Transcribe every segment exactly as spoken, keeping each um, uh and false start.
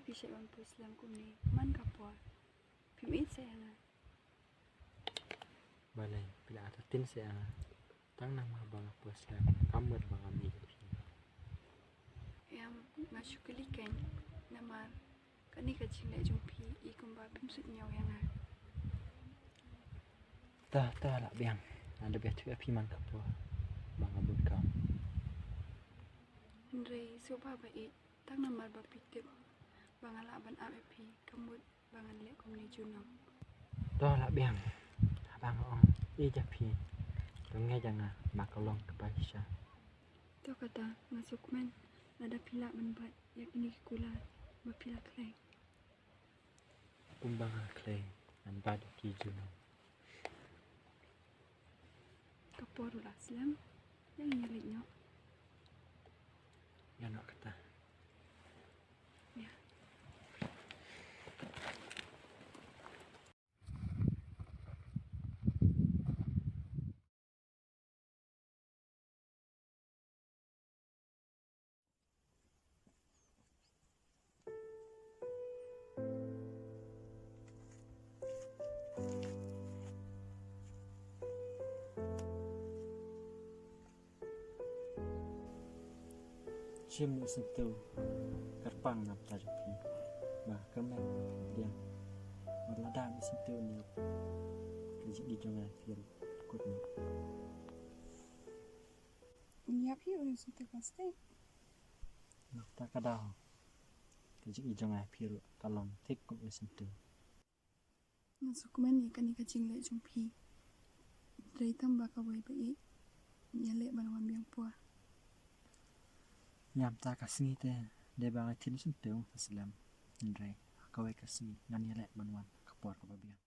Phi shait ban poi slem kumne man ka por. Phim ïeit seh ïa nga. Balei phi la artatien seh ïa nga? Tang namar ba nga poi slem kam mut ba ngam ïeit ïa phi. Em, nga shu kylli keiñ namar kane ka jingleh jong phi i kumba phim suidñiew ïa nga. Ta, ta lah biang. Nga da beh thuh ïa phi man ka por ba nga bun kam. Hynrei sngewbha ba ïeit, tang namar ba phi tip ba nga lah ban ap ïa phi kam mut ba ngan leh kumne junom. To lah biang. Haba nga ong ïeit ïa phi, to ngeit ïa nga ba ka long kaba shisha. To kata nga sngewkmen lada phi lah ban bat ïa kine ki kular ba phi la khlei. Kumba nga khlei ngan bat ïa ki junom. Ka por ruh la slem. Ïa ngin ïa leit noh. Ïa noh kata. Ïa. Shim ïa u syntiew kyrpang na bynta jong phi. Ba kyrmen pdiang. Bad lada ïa u syntiew une ka jingïeit jong nga ïa phi ruh kut noh. Ïa phi u syntiew plastik. Na kata ka daw ka jingïeit jong nga ïa phi ruh ka long thik kum u syntiew. Nga sngewkmen ïa kane ka jingleh jong phi. Hynrei tang ba kawei ba ïeit ngan ïaleh ban wan biang por. Ïa mynta ka sngi te dei ba nga ktien syntiew nga slem. Hynrei kawei ka sngi ngan ïaleh ban wan ka por kaba biang.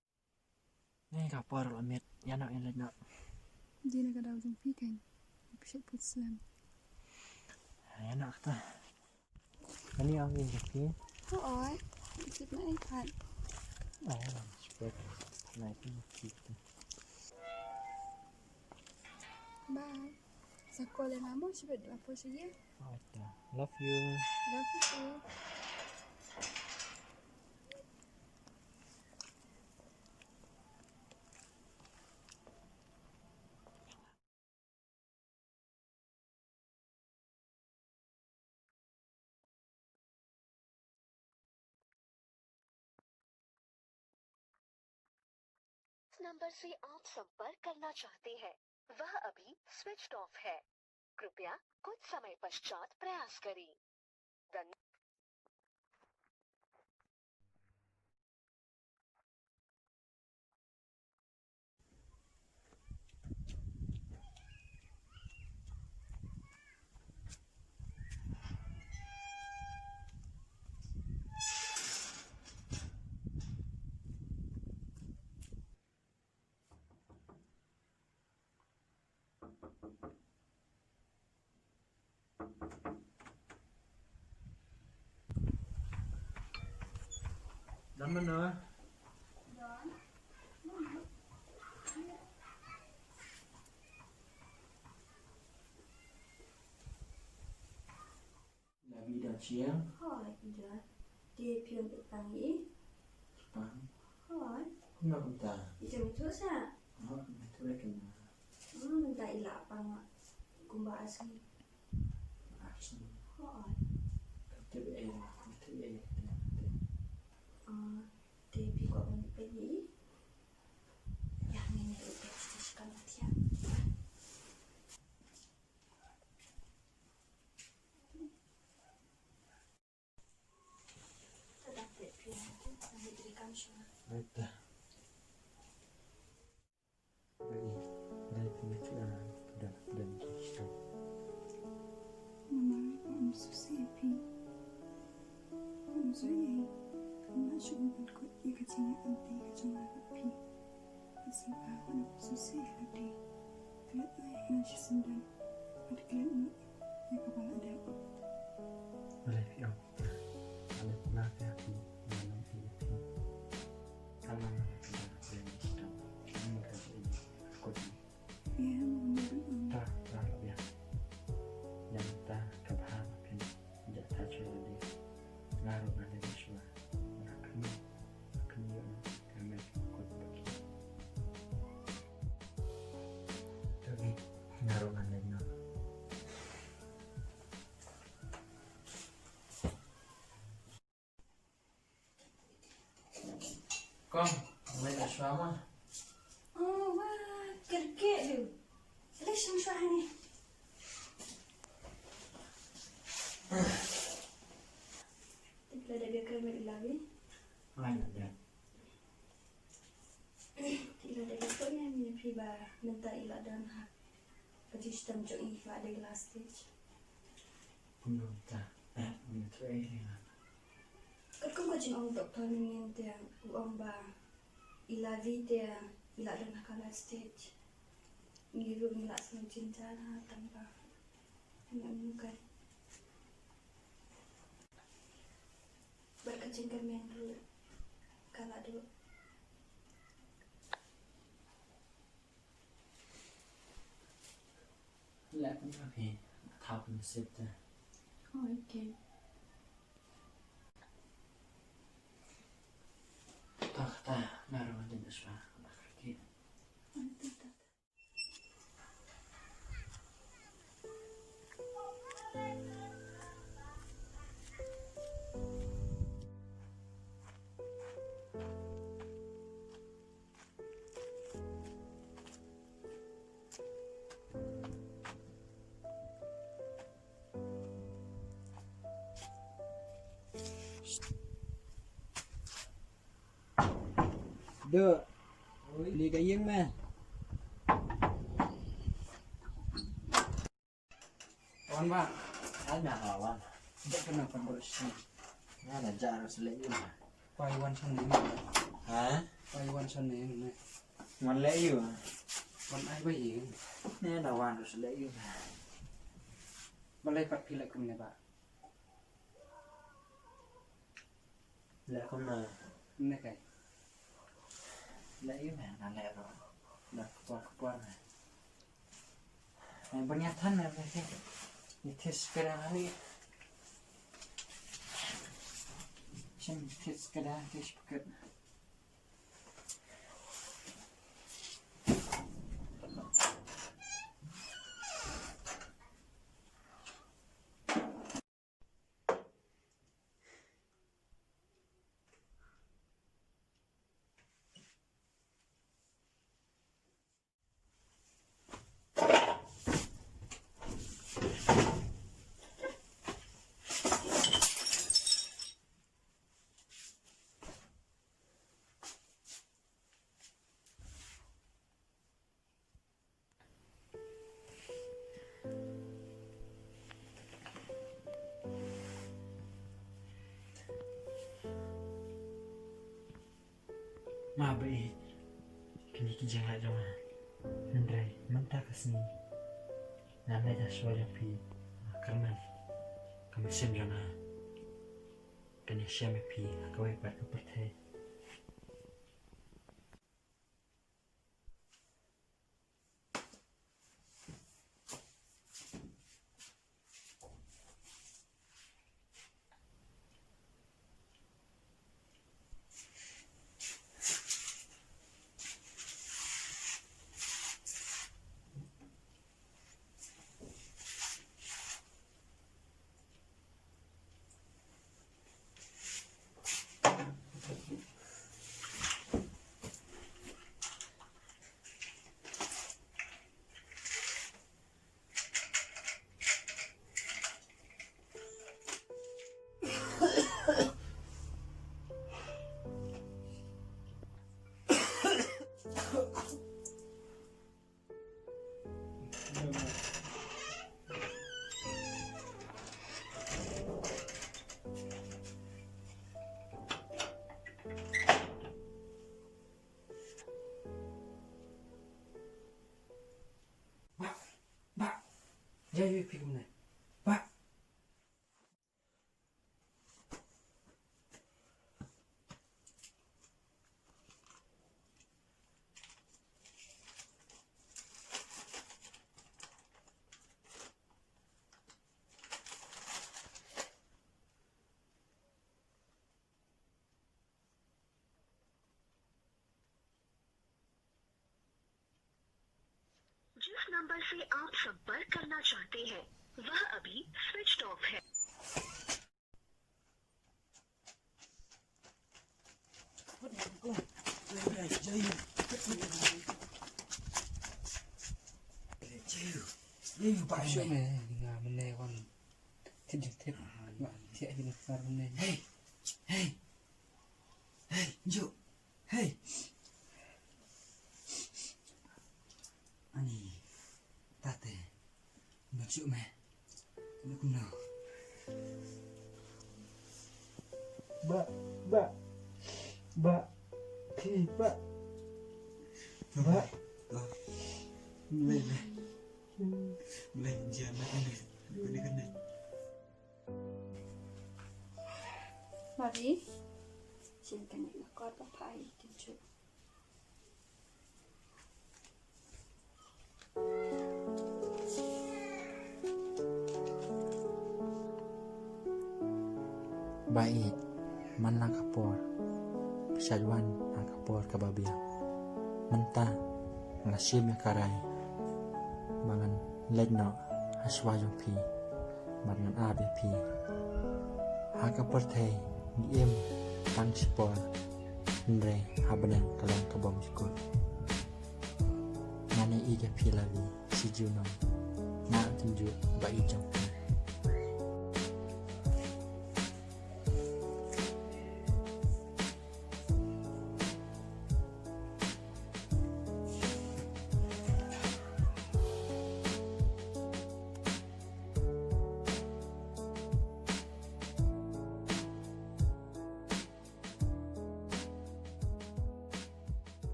Ngi ka por la miet, ïa noh, ïa leit noh. Dei na ka daw jong phi keiñ. Phi shait poi slem. Ïa noh kata. Ani ang ïa phi. Hooid. Phi tip na ai pat. Ai, shukor. Nai phi phi. Bye. Sa call ïa nga mo, shibit la poi sha ïing. Love you. Love you too. नंबर से आप संपर्क करना चाहते हैं, वह अभी स्विच्ड ऑफ है। कृपया कुछ समय पश्चात प्रयास करें। धन्य- Dam mano? La vida chiang. Hoi, ida. Te pion ipang i. Ipang. Hoi. Kumno kumta? Ida mithu sa. Hoi, mithu le kena. Hmm, mynta i la pang kumba asli. Asli. Hoi. Kate be eh, kate be eh. Ah, te pi ko ban pe ni. Ya, ni ni pe. Shikam tia. Mama, I'm so sorry, Phi. Ngam sngewsih ïa ka jingïaid lynti ka jong nga bad phi. Ka sngewbha ba ngam sngewsih ïa lade. Klet noh ïa nga shisien don bad klet noh ïa kaba la dep. Balei phi ong kumta? Balei phi ong kumta? Nga long ïa phi. Ka long ïa phi. Ïa, mama, mama. Ta, ta, ïa. Ïa, ta, ka bha ma phi. Ïa, ta, chu, ïa. Nga ruh nga dei shu Kong, leit shuwa ma. Oh, wa, kyrkieh du. Leit shuwa hangne. Te phi la dep ïakren bad i Lavi? Ai, la dep. I la dep ïathuh ne em ïa phi ba mynta i la don ha ka jingshitom jong i, ba dei last stage? Kumno mynta? Eh, ym ïathuh ei ei. Katkum ka jingong doktor mynnin te u ong ba i Lavi te i la don ha ka last stage. Ngi ruh ngi la sngewjynjar ha tang ba ngi ym ïoh. Bad ka jingkyrmen ruh ka la duh. Leh kumno phi, thaw phi sip te. Oh, okay. Ta kata nga ruh ngan dei shuwa. Duk. Ni ka ïing me. Wan ma. Ai ma ha wan. Duk kena kan bro sini. Na na jar sele ïing. Pai wan sini. Ha? Pai wan sini ne. Wan leh ïing. Wan ai ba ïing. Ne na wan sele ïing. Balei pat phi leh kumne ba? Leh kumno? Kumne kai. Leh ïa me, nga leh ruh. Da ka por ka por me. Ban ïa than me, me te. Ni tis ka da ni. Shem tis ka da, tis ka. Map ba ïeit kine ki jingleh jong nga. Hynrei mynta ka sngi ngan leit shuwa jong phi, nga kyrmen ka mynsiem jong nga kan ïashem ïa phi ha kawei pat ka pyrthei. Bah, bah. Ïa ïa phi kumne. Bah. जिस नंबर से आप संपर्क करना चाहते हैं, वह अभी स्विच्ड ऑफ है। Shuh me, nga mynne wan. Thit jingthit. Ba thiah hi na kar mynne. Hey. Hey. Hey, Ju. Hey. Ani. Tate. Bak shuh me. Bak kumno. Ba, ba. Ba. Phi, ba. Ba. Ba. Mlei, mlei. Mlei, jian na kane. Kane, kane. Mari. Shin kane na kot ba phai kin chu. Ba ïeit, man la ka por, phi shait wan ha ka por kaba biang. Mynta nga la shim ïa ka rai ba ngan leit noh ha shuwa jong phi bad ngan ap ïa phi. Ha ka pyrthei ngi im tang shipor, hynrei ha bneng ka long ka bym jukut. Ngan ïeit ïa phi la vi shi junom. Nga tynjuh ba ïeit jong phi.